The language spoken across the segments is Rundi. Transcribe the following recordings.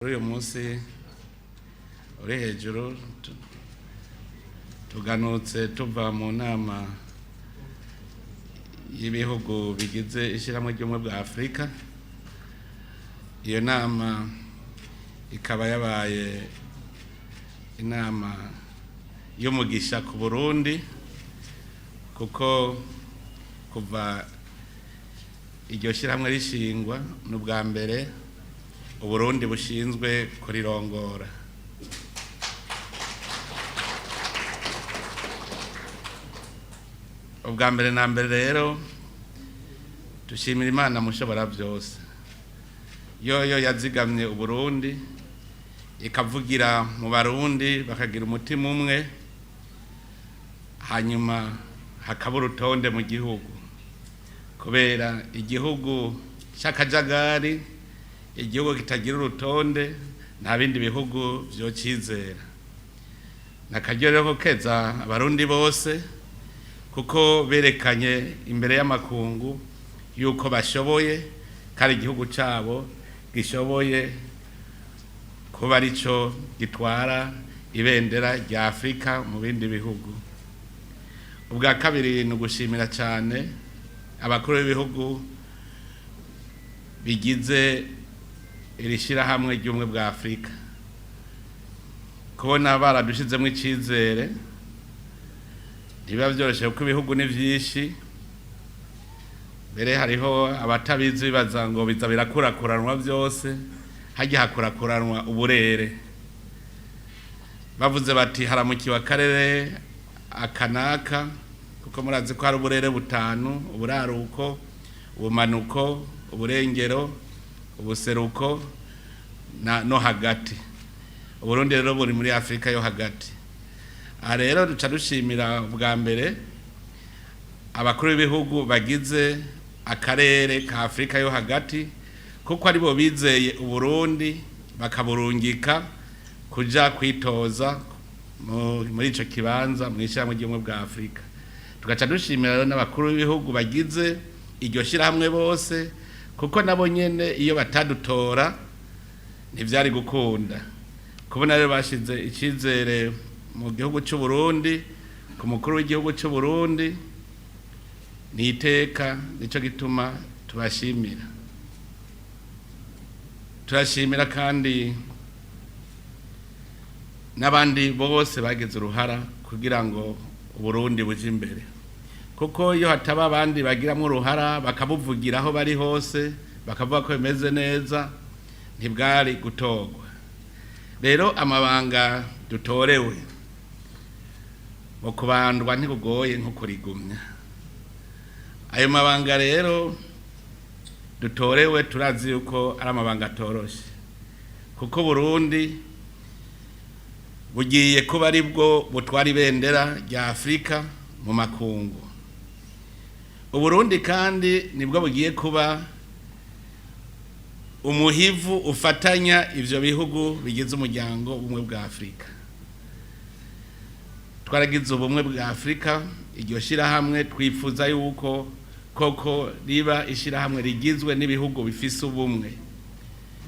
Kuri uyu munsi uri hejuru tuganutse tuva mu nama y'ibihugu bigize ishyirahamwe ry'ubumwe bwa Afurika. Iyo nama ikaba yabaye inama y'umugisha ku Burundi, kuko kuva iryo shyirahamwe rishingwa ni ubwa mbere Uburundi bushinzwe kurirongora. Ubwa mbere na mbere rero dushimira Imana mushobora byose, yoyo yazigamye Uburundi, ikavugira mu Barundi bakagira umutima umwe, hanyuma hakaba urutonde mu gihugu, kubera igihugu c'akajagari, igihugu kitagira urutonde, nta bindi bihugu vyocizera. Nakaryo rero ko keza Abarundi bose, kuko berekanye imbere y'amakungu yuko bashoboye, kandi igihugu cabo gishoboye kuba arico gitwara ibendera rya Afurika mu bindi bihugu. Ubwa kabiri ni ugushimira cyane abakuru b'ibihugu bigize iri shyirahamwe ry'ubumwe bwa Afurika, kubona baradushizemo icyizere. Ntibiba byoroshye kuko ibihugu ni byinshi, mbere hariho abatabizi bibaza ngo biza birakurakuranwa byose. Hajya hakurakuranwa uburere, bavuze bati haramukiwe akarere akanaka, kuko murazi ko hari uburere butanu: uburaruko, ubumanuko, uburengero, ubuseruko na no hagati. Uburundi rero buri muri Afurika yo hagati. Aha rero duca dushimira ubwa mbere abakuru b'ibihugu bagize akarere ka Afurika yo hagati, kuko aribo bizeye Uburundi bakaburungika kuja kwitoza muri ico kibanza mu ishyirahamwe ry'ubumwe bwa Afurika. Tugaca dushimira rero n'abakuru b'ibihugu bagize iryo shyirahamwe bose, kuko nabo nyene iyo batadutora ntivyari gukunda. Kubona rero bashize icizere mu gihugu c'u Burundi, ku mukuru w'igihugu c'u Burundi, ni iteka, nico gituma tubashimira. Turashimira kandi n'abandi bose bagize uruhara kugira ngo Uburundi buje imbere, kuko iyo hataba abandi bagiramwo uruhara bakabuvugira aho bari hose, bakavuga ko bimeze neza, ntibwari gutorwa. Rero amabanga dutorewe mu kubandwa ntikugoye nko kurigumya. Ayo mabanga rero dutorewe, turazi yuko ari amabanga atoroshe, kuko Burundi bugiye kuba ari bwo butwara ibendera rya Afurika mu makungu. Uburundi kandi nibwo bugiye kuba umuhivu ufatanya ivyo bihugu bigize umuryango w'ubumwe bwa Afurika. Twaragize ubumwe bwa Afurika, iryo shirahamwe twifuza yuko koko riba ishirahamwe rigizwe n'ibihugu bifise ubumwe,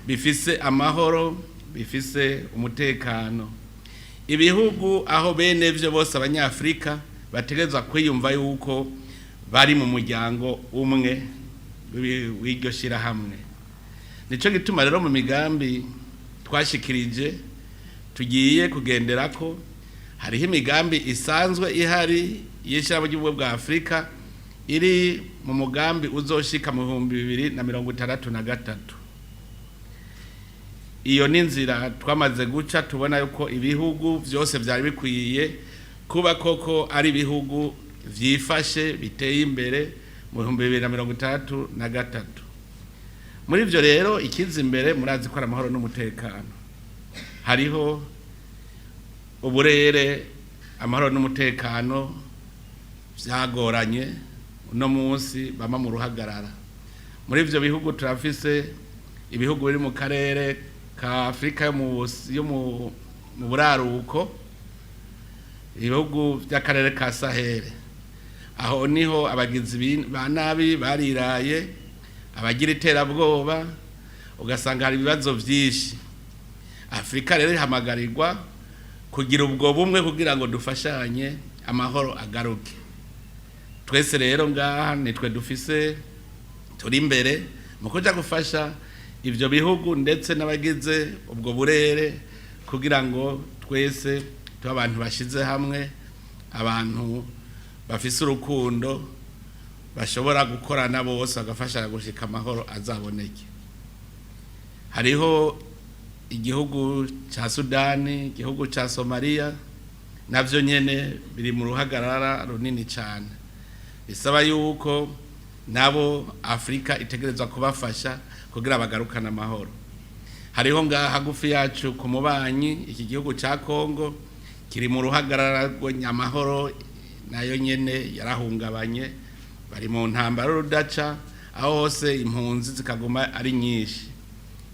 bifise amahoro, bifise umutekano, ibihugu aho bene vyo bose Abanyafurika bategerezwa kwiyumva yuko bari mu muryango umwe w'iryo shirahamwe. Nico gituma rero mu migambi twashikirije tugiye kugenderako, hariho imigambi isanzwe ihari y'ishyirahamwe ry'ubumwe bwa Afurika iri mu mugambi uzoshika mu 2063. Iyo ni inzira twamaze guca, tubona yuko ibihugu vyose vyari bikwiye kuba koko ari ibihugu vyifashe, biteye imbere mu 2063. Muri ivyo rero ikiza imbere murazi ko ari amahoro n'umutekano. Hariho uburere amahoro n'umutekano vyagoranye, uno munsi bama mu ruhagarara. Muri ivyo bihugu turafise ibihugu biri mu karere ka Afurika yo mu buraruko, ibihugu vy'akarere ka Sahel. Aho niho abagizi ba nabi bariraye, abagira iterabwoba, ugasanga hari ibibazo vyinshi. Afurika rero ihamagarirwa kugira ubwo bumwe kugira ngo dufashanye amahoro agaruke. Twese rero ngaha nitwe dufise turi imbere mu kuja gufasha ivyo bihugu ndetse n'abagize ubwo burere, kugira ngo twese tube abantu bashize hamwe, abantu bafise urukundo, bashobora gukorana bose bagafashanya gushika amahoro azaboneke. Hariho igihugu ca Sudani, igihugu ca Somalia, navyo nyene biri mu ruhagarara runini cane, bisaba yuko nabo Afrika itegerezwa kubafasha kugira bagarukane amahoro. Hariho ngaha hagufi yacu ku mubanyi, iki gihugu ca Kongo kiri mu ruhagarara rw'amahoro, nayo nyene yarahungabanye, bari mu ntambara rudaca, aho hose impunzi zikaguma ari nyinshi,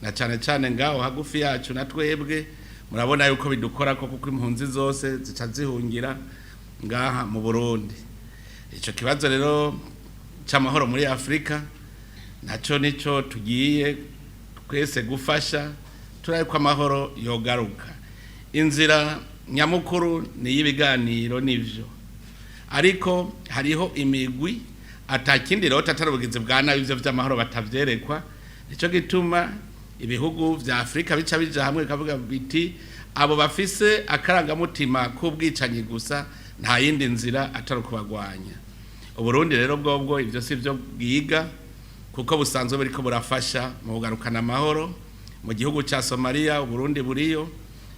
na cane cane ngaho hagufi yacu. Na twebwe murabona yuko bidukora ko, kuko impunzi zose zica zihungira ngaha mu Burundi. Ico kibazo rero c'amahoro muri Afrika naco nico tugiye twese gufasha, turabe ko amahoro yogaruka. Inzira nyamukuru ni iy'ibiganiro, nivyo, ariko hariho imigwi atakindi rero atari ubugizi bwa nabi, ivyo vy'amahoro batavyerekwa. Nico gituma ibihugu vya Afrika bica bija hamwe bikavuga biti: abo bafise akarangamutima k'ubwicanyi gusa, nta yindi nzira atari ukubagwanya. Uburundi rero bwobwo ivyo si vyo bwiga, kuko busanzwe buriko burafasha mu kugarukana amahoro. Mu gihugu ca Somalia Uburundi buriyo,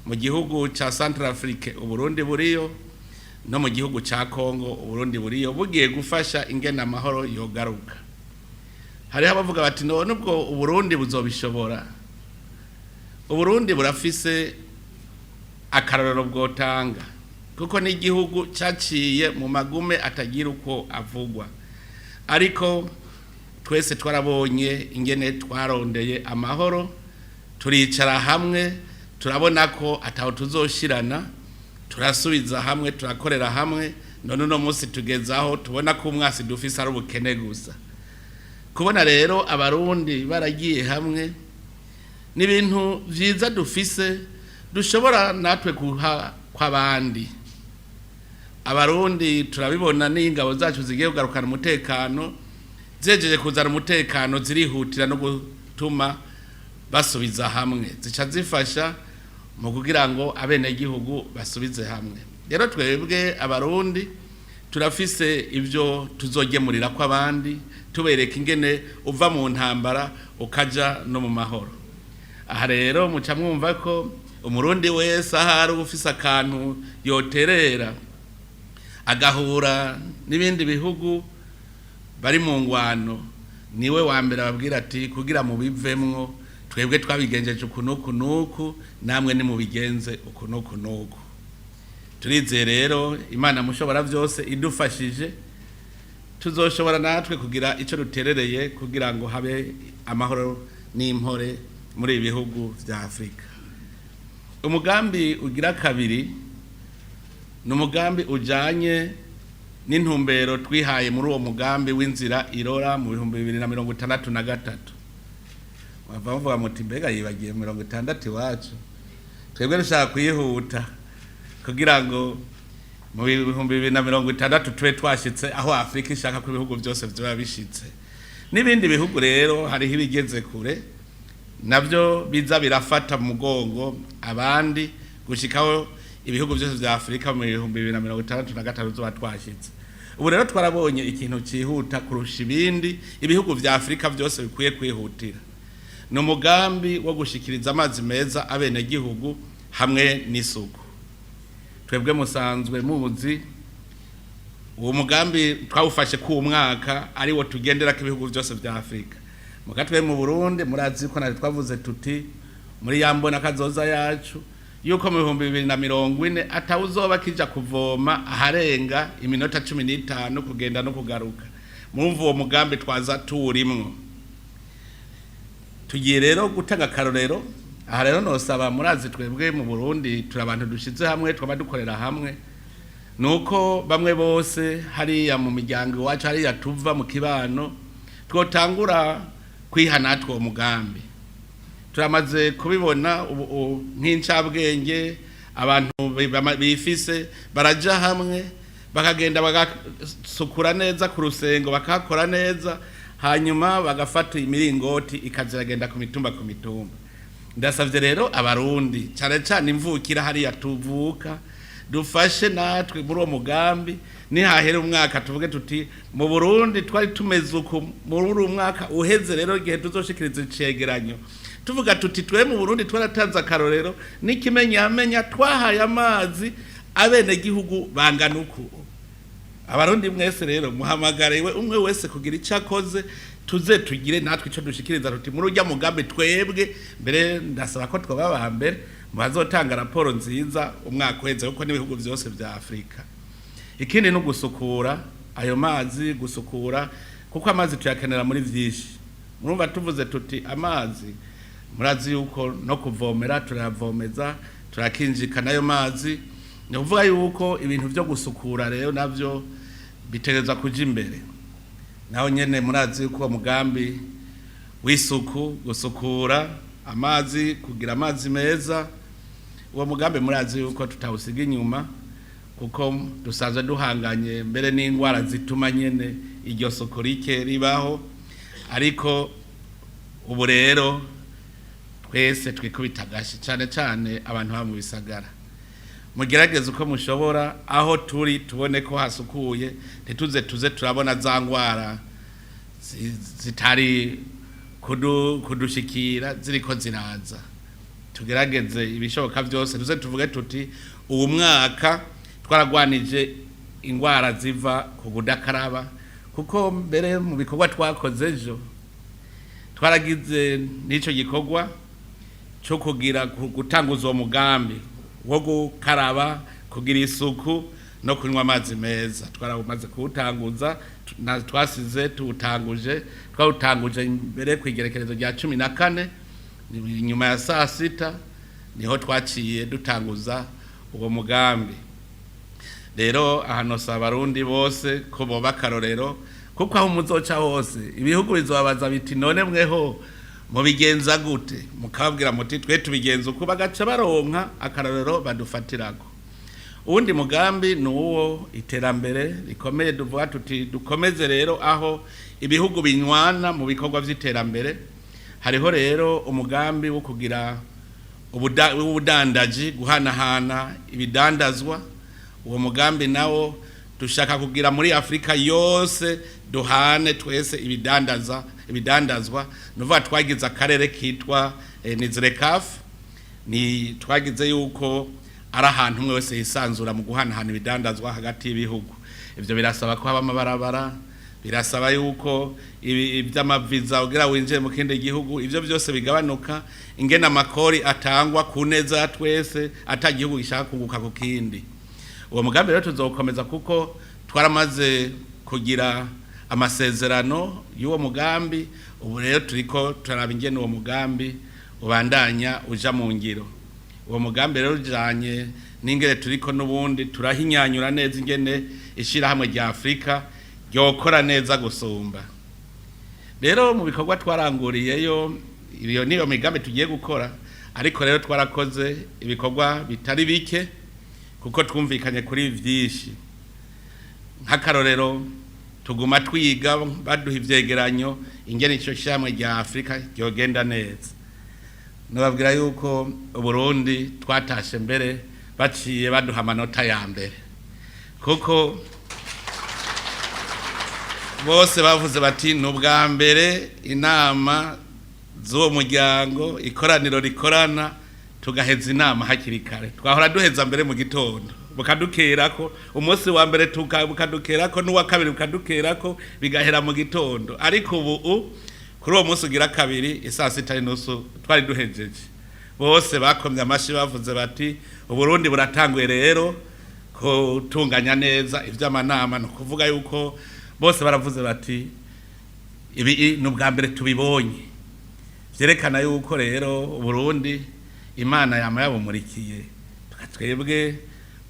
mu gihugu ca Centrafrique Uburundi buriyo, no mu gihugu ca Congo Uburundi buriyo, bugiye gufasha ingene amahoro yogaruka. Hariho abavuga bati: none ubwo Uburundi buzobishobora? Uburundi burafise akarorero bwotanga, kuko n'igihugu caciye mu magume atagira uko avugwa, ariko twese twarabonye ingene twarondeye amahoro, turicara hamwe, turabona ko ataho tuzoshirana, turasubiza hamwe, turakorera hamwe. None uno munsi tugezaho tubona ko umwasi dufise ari ubukene gusa. Kubona rero Abarundi baragiye hamwe ni ibintu vyiza dufise, dushobora natwe guha kw'abandi. Abarundi turabibona n'ingabo zacu zigiye kugarukana umutekano, zejeje kuzana umutekano zirihutira no gutuma basubiza hamwe, zica zifasha mu kugira ngo abenegihugu basubize hamwe. Rero twebwe Abarundi turafise ibyo tuzogemurira ko abandi, tubereka ingene uva mu ntambara ukaja no mu mahoro. Aha rero muca mwumva ko Umurundi wese ahari ufise akantu yoterera, agahura n'ibindi bihugu bari mu ngwano, niwe wa mbere ababwira ati: kugira mubivemwo, twebwe twabigenjeje uku n'uku n'uku, namwe nimubigenze uku n'uku n'uku. Turizeye rero Imana mushobora byose idufashije, tuzoshobora natwe kugira icyo duterereye kugira ngo habe amahoro n'impore muri ibi bihugu vya Afurika. Umugambi ugira kabiri ni umugambi ujanye n'intumbero twihaye muri uwo mugambi w'inzira irora mu 2063. Wava muvuga muti: mbega yibagiye 60 iwacu? Twebwe dushaka kuyihuta kugira ngo mu 2060 tube twashitse aho Afurika ishaka ko ibihugu byose vyoba bishitse. N'ibindi bihugu rero hariho ibigeze kure, navyo biza birafata mu mugongo abandi gushikaho ibihugu byose vya Afurika mu 2063 zoba twashitse. Ubu rero twarabonye ikintu cihuta kurusha ibindi ibihugu vya Afurika byose bikwiye kwihutira, ni umugambi wo gushikiriza amazi meza abenegihugu hamwe n'isuku. Twebwe musanzwe muzi uwo mugambi twawufashe ku mwaka ari wo tugendera ko ibihugu byose vya Afurika. Muga twe mu Burundi murazi ko nari twavuze tuti muri ya mbona kazoza yacu yuko mu 2040 atawuzoba kija kuvoma aharenga iminota 15 kugenda no kugaruka. Murumva uwo mugambi twaza tuwurimwo. Tugiye rero gutanga akarorero. Aha rero nosaba, murazi twebwe mu Burundi turi abantu dushize hamwe, twaba dukorera hamwe, nuko bamwe bose hariya mu miryango iwacu, hariya tuva mu kibano, twotangura kwiha natwe uwo mugambi. Turamaze kubibona ubu nk'incabwenge, abantu bifise baraja hamwe, bakagenda bagasukura neza ku rusengo, bakahakora neza, hanyuma bagafata imiringoti ikaziragenda ku mitumba ku mitumba. Ndasavye rero Abarundi, cane cane imvukira hariya tuvuka, dufashe natwe muri uwo mugambi. Nihahera umwaka tuvuge tuti: "Mu Burundi twari tumeze uku muri uyu mwaka uheze." Rero igihe tuzoshikiriza icegeranyo, tuvuga tuti: "Twe mu Burundi twaratanze akarorero n'ikimenyamenya, twahaye amazi abenegihugu bangana uku." Abarundi mwese rero muhamagariwe umwe wese kugira icyo akoze, tuze tugire natwe icyo dushikiriza, tuti muri urya mugambi twebwe mbere ndasaba ko twaba aba mbere mu bazotanga raporo nziza umwaka uheze, kuko n'ibihugu byose vya Afurika. Ikindi no gusukura ayo mazi, gusukura, kuko amazi tuyakenera muri vyinshi. Murumva tuvuze tuti amazi, murazi yuko no kuvomera turayavomeza, turakinjika n'ayo mazi. Ni ukuvuga yuko ibintu vyo gusukura rero navyo bitegerezwa kuja imbere. Naho nyene murazi yuko uwo mugambi w'isuku, gusukura amazi, kugira amazi meza, uwo mugambi murazi yuko tutawusiga inyuma, kuko dusanzwe duhanganye mbere n'indwara zituma nyene iryo suku rike ribaho. Ariko ubu rero twese twikubita agashi, cane cane abantu baba mu bisagara, mugerageze uko mushobora aho turi tubone ko hasukuye, ntituze tuze turabona za ngwara zitari kudushikira ziriko ziraza. Tugerageze ibishoboka byose, tuze tuvuge tuti: "Uwu mwaka twaragwanije ingwara ziva ku kudakaraba." Kuko mbere mu bikorwa twakoze ejo, twaragize n'icyo gikorwa cyo kugira gutanguza uwo mugambi wo gukaraba, kugira isuku no kunywa amazi meza. Twaramaze kuwutanguza, twasize tuwutanguje, twawutanguje mbere ku igerekerezo rya 14 nyuma ya saa sita, niho twaciye dutanguza uwo mugambi. Rero ahantu saba Abarundi bose ko boba akarorero, kuko aho muzoca hose ibihugu bizobabaza biti: "None mweho mubigenza gute?" Mukababwira muti: "Twe tubigenza uko," bagaca baronka akarorero badufatirako. Uwundi mugambi ni uwo iterambere rikomeye. Duvuga tuti dukomeze rero aho ibihugu binywana mu bikorwa vy'iterambere. Hariho rero umugambi wo kugira w'ubudandaji, guhanahana ibidandazwa. Uwo mugambi nawo dushaka kugira muri Afurika yose duhane twese ibidandazwa. Nuvuga twagize akarere kitwa Nizlecaf, ni twagize yuko ari ahantu umwe wese yisanzura mu guhanahana ibidandazwa hagati y'ibihugu. Ivyo birasaba ko haba amabarabara, birasaba yuko ivy'amaviza kugira winjire mu kindi gihugu, ivyo byose bigabanuka, ingene amakori atangwa ku neza ya twese, ata gihugu gishaka kunguka ku kindi. Uwo mugambi rero tuzokomeza, kuko twaramaze kugira amasezerano y'uwo mugambi. Ubu rero turiko turaraba ingene uwo mugambi ubandanya uja mu ngiro. Uwo mugambi rero ujanye n'ingene turiko n'ubundi turahinyanyura neza ingene ishirahamwe rya Afurika ryokora neza gusumba. Rero mu bikorwa twaranguriyeyo, iyo niyo migambi tugiye gukora. Ariko rero twarakoze ibikorwa bitari bike, kuko twumvikanye kuri vyinshi. Nk'akarorero, tuguma twiga, baduha ivyegeranyo ingene ico shyirahamwe rya Afurika ryogenda neza. Nababwira yuko Uburundi twatashe mbere baciye baduha amanota ya mbere, kuko bose bavuze bati: "Ni ubwa mbere inama z'uwo muryango, ikoraniro rikorana, tugaheza inama hakiri kare. Twahora duheza mbere mu gitondo bukadukerako, umunsi wa mbere bukadukerako, n'uwa kabiri bukadukerako, bigahera mu gitondo. Ariko ubu kuri uwo munsi ugira kabiri isaa 6:30 twari duhejeje." Bose bakomye amashi, bavuze bati: "Uburundi buratanguye rero gutunganya neza ivy'amanama." Ni ukuvuga yuko bose baravuze bati: "Ibi ni ubwa mbere tubibonye." Vyerekana yuko rero Uburundi Imana yama yabumurikiye. Twebwe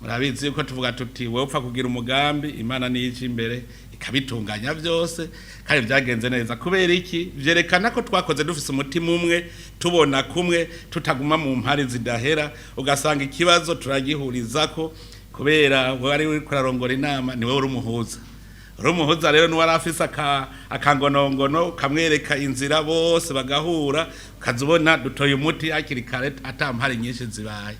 Murabizi yuko tuvuga tuti wowe upfa kugira umugambi, Imana niyo ija imbere ikabitunganya byose, kandi byagenze neza. Kubera iki? Vyerekana ko twakoze dufise umutima umwe, tubona kumwe, tutaguma mu mpari zidahera, ugasanga ikibazo turagihurizako. Kubera wari uriko urarongora inama, niwe uri umuhuza. Uri umuhuza rero, niwe afise akangonongono kamwereka inzira, bose bagahura, ukaza ubona dutoye umuti hakiri kare, ata mpari nyinshi zibaye.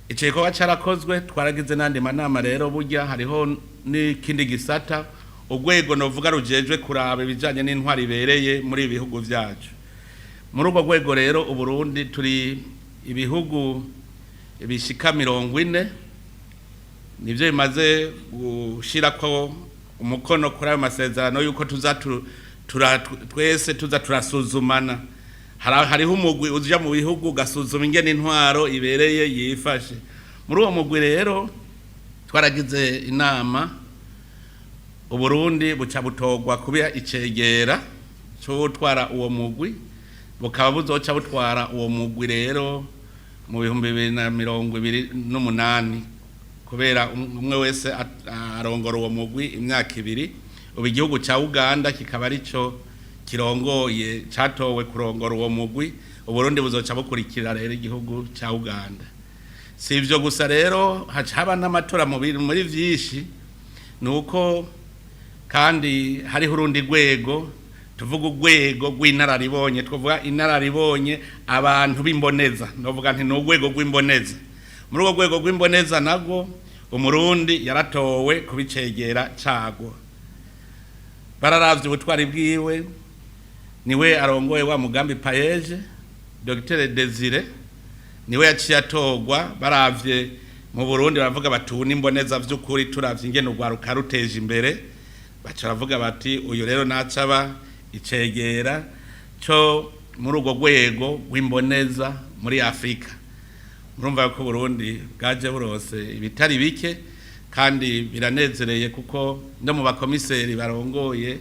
Ico gikorwa carakozwe, twaragize n'andi manama. Rero burya hariho n'ikindi gisata, urwego novuga rujejwe kuraba ibijanye n'intwari ibereye muri ibi bihugu vyacu. Muri urwo rwego rero, Uburundi turi ibihugu bishika 40 nivyo bimaze gushirako umukono kuri ayo masezerano yuko tuza twese tuza turasuzumana. Hariho umugwi uja mu bihugu ugasuzuma ingene intwaro ibereye yifashe. Muri uwo mugwi rero twaragize inama, Uburundi buca butorwa kuba icegera c'utwara uwo mugwi, bukaba buzoca butwara uwo mugwi rero mu 2028, kubera umwe wese arongora uwo mugwi imyaka 2. Ubu igihugu ca Uganda kikaba arico kirongoye, catowe kurongora uwo mugwi. Uburundi buzoca bukurikira rero igihugu ca Uganda. Si ivyo gusa rero, haca haba n'amatora muri vyinshi. Nuko kandi hariho urundi rwego, tuvuga urwego rw'inararibonye, twavuga inararibonye, abantu b'imboneza, novuga nti ni urwego rw'imboneza. Muri urwo rwego rw'imboneza nabwo Umurundi yaratowe kubicegera cago. Bararavye ubutwari bwiwe, niwe arongoye wa mugambi PAEEJ, Dr Desire, niwe yaciye atorwa. Baravye mu Burundi baravuga bati ubu n'imboneza vy'ukuri, turavye ingene urwaruka ruteje imbere, baca baravuga bati uyu rero nacaba icegera co muri urwo rwego rw'imboneza muri Afrika. Murumva ko Burundi bwaje burose ibitari bike, kandi biranezereye kuko no mu bakomiseri barongoye,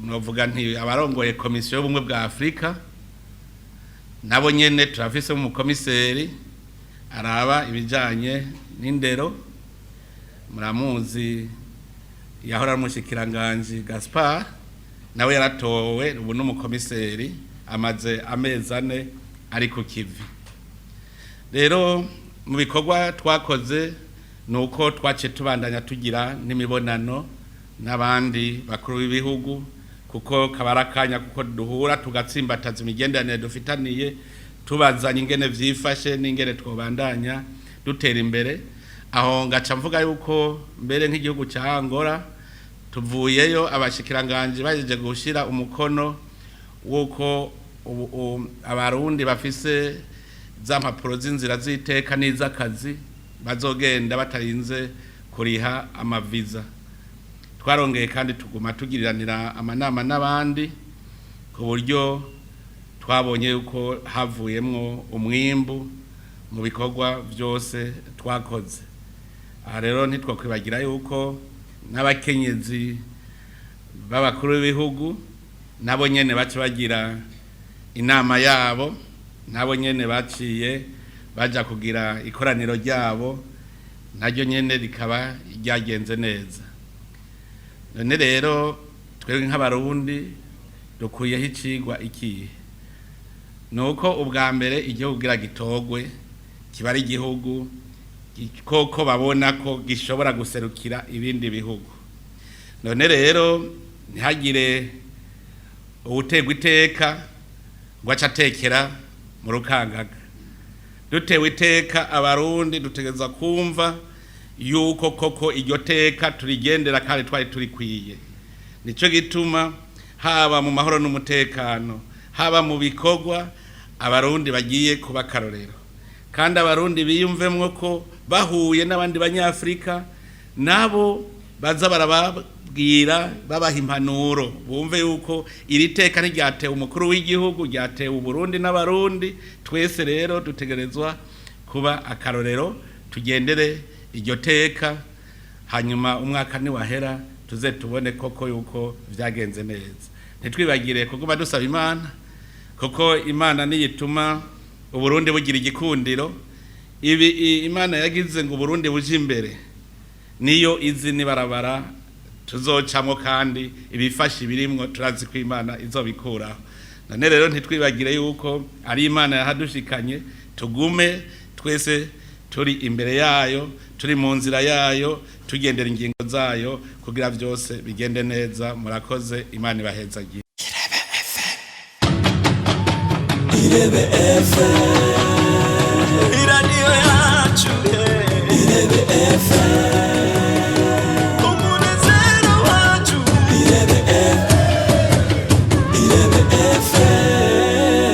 novuga nti abarongoye Komisiyo y'Ubumwe bwa Afrika, nabo nyene turafise umukomiseri araba ibijanye n'indero, muramuzi, yahora ari umushikiranganji Gaspard, nawe yaratowe, ubu n'umukomiseri, amaze amezi 4 ari ku kivi. Rero mu bikorwa twakoze ni uko twaciye tubandanya tugira n'imibonano n'abandi bakuru b'ibihugu, kuko kabara akanya kuko duhura tugatsimbataza imigenderanire dufitaniye, tubazanye ingene vyifashe n'ingene twobandanya dutera imbere. Aho ngaca mvuga yuko mbere nk'igihugu ca Angola, tuvuyeyo abashikiranganje bajeje gushira umukono wuko Abarundi bafise za mpapuro z'inzira z'iteka n'iz'akazi bazogenda batarinze kuriha amaviza. Twarongeye kandi tuguma tugiriranira amanama n'abandi, ku buryo twabonye yuko havuyemwo umwimbu mu bikorwa byose twakoze. Aha rero ntitwakwibagira yuko n'abakenyezi b'abakuru b'ibihugu nabo nyene baca bagira inama yabo, nabo nyene baciye baja kugira ikoraniro ryabo, naryo nyene rikaba ryagenze neza. None rero twebwe nk'Abarundi dukuyeho icigwa ikihe? Nuko ubwa mbere igihugu kugira gitogwe kiba ari igihugu koko babona ko gishobora guserukira ibindi bihugu. None rero ntihagire uwutegwa iteka ngo ace atekera mu rukangaga. Dutewe iteka, Abarundi dutegereza kumva yuko koko iryo teka turigendera kandi twari turikwiye. Nico gituma haba mu mahoro n'umutekano, haba mu bikorwa, Abarundi bagiye kuba akarorero, kandi Abarundi biyumvemwo ko bahuye n'abandi Banyafrika, nabo baza barababwira, babaha impanuro, bumve yuko iri teka ntiryatewe umukuru w'igihugu, ryatewe Uburundi n'Abarundi twese. Rero dutegerezwa kuba akarorero, tugendere iryo teka, hanyuma umwaka niwahera tuze tubone koko yuko vyagenze neza. Ntitwibagire kuguma dusaba Imana, kuko Imana niyituma Uburundi bugira igikundiro. Ibi Imana yagize ngo Burundi buje imbere, niyo izi nibarabara tuzocamwo, kandi ibifasha ibirimwo turazi ko Imana izobikuraho. None rero ntitwibagire yuko ari Imana yahadushikanye, tugume twese turi imbere yayo, turi mu nzira yayo, tugendera ingingo zayo kugira byose bigende neza. Murakoze, Imana ibahezagiye. Irebe FM, iradiyo yacu, Irebe FM.